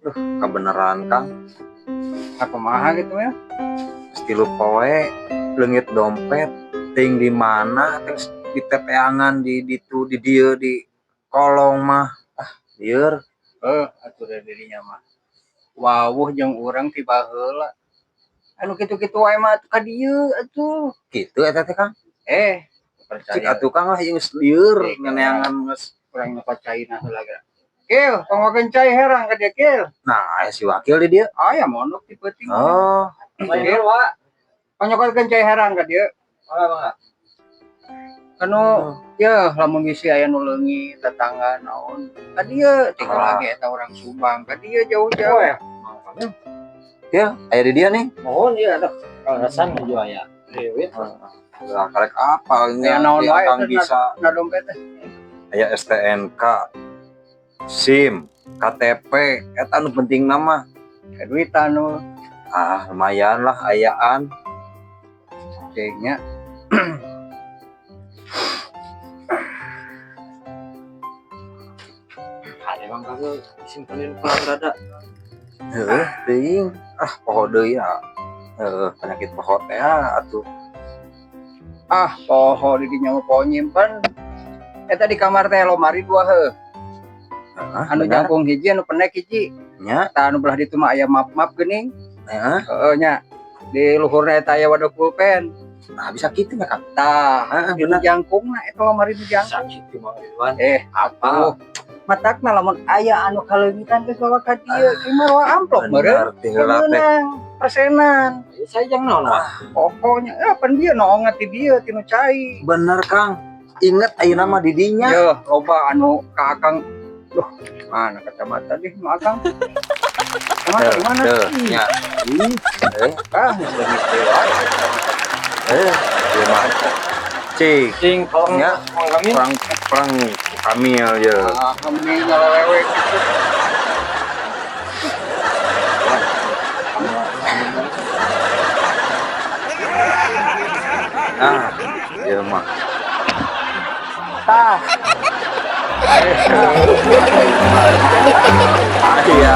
Kebenaran, Kang. Apa maha gitu ya? 3 poe leungit dompet ting di mana, ting di teteangan di ditu, di dieu, di kolong mah, ah, lieur. Eh, atuh da dirinya mah. Wawuh jeung urang ti baheula. Anu kitu-kitu wae mah atuh ka dieu atuh. Kitu eta teh, Kang? Eh, cik percaya. Atuh, Kang, lah, ieu geus lieur. Cik, ngeneangan geus. Kurang nyokot caina heula geura. Kil, tong cai herang ka dieu, Kil. Nah, aya si wakil di dieu. Aya mondok di peuting. Oh. Kil, tong nyokotkeun cai herang ka dieu. Anu ya, lamun bisi aya nu leungit tetangga naon ka dieu, tinggal Ah. lagi eta orang Subang ka dieu jauh-jauh. Ya, aya di dieu nih. Mohon ya, aduh. Kaleresan menuju aya. Rewit. Lah, karek apal Aya naon nya wae Kang eta bisa. Na dompet teh? Aya STNK, SIM, KTP, eta anu penting nama. Ka duitan nu. Ah, lumayan lah ayaan. Kayaknya. Ada emang kagak disimpenin pulang rada. Heeh, teuing. Ah, poho deui ya. Heeh, penyakit poho teh ah, atuh. Ah, poho di dinya mah, poho nyimpen. Eta di kamar teh lomari dua heuh. Heeh, Anu bener. Jangkung hiji, anu pendek hiji. Nya, Tah, anu belah ditu mah aya map-map geuning. Heeh. Heeh nya. Di luhurna eta aya wadah pulpen. Nah, bisa kitu nya, Kang. Tah, Heeh, di bener. Jangkungna eta lomari nu jangkung. Sakit mah Ridwan. Eh, Apa? atuh. Matakna lamun aya anu kaleungitan geus bawa ka dieu, ieu mah bawa amplop meureun. Bener ti heula teh. Meunang persenan. Ya, saya jangan naon, Wak. Pokoknya eh pan dieu noongan ti dieu ti nu cai. Bener, Kang. Inget ayeuna mah di dinya. Yeuh, loba anu ka Akang. Duh, mana kacamata deh mah Akang? Kacamata di mana? Tuh, nya. Ih, eh, Ah, geus leungit deui wae. Eh, ieu mah. Cik, Cing, kalau Nya. mau kami. Perang perang Kamil ya. Ah, mending nyelewek gitu. Ah, ieu mah. Tah. Iya.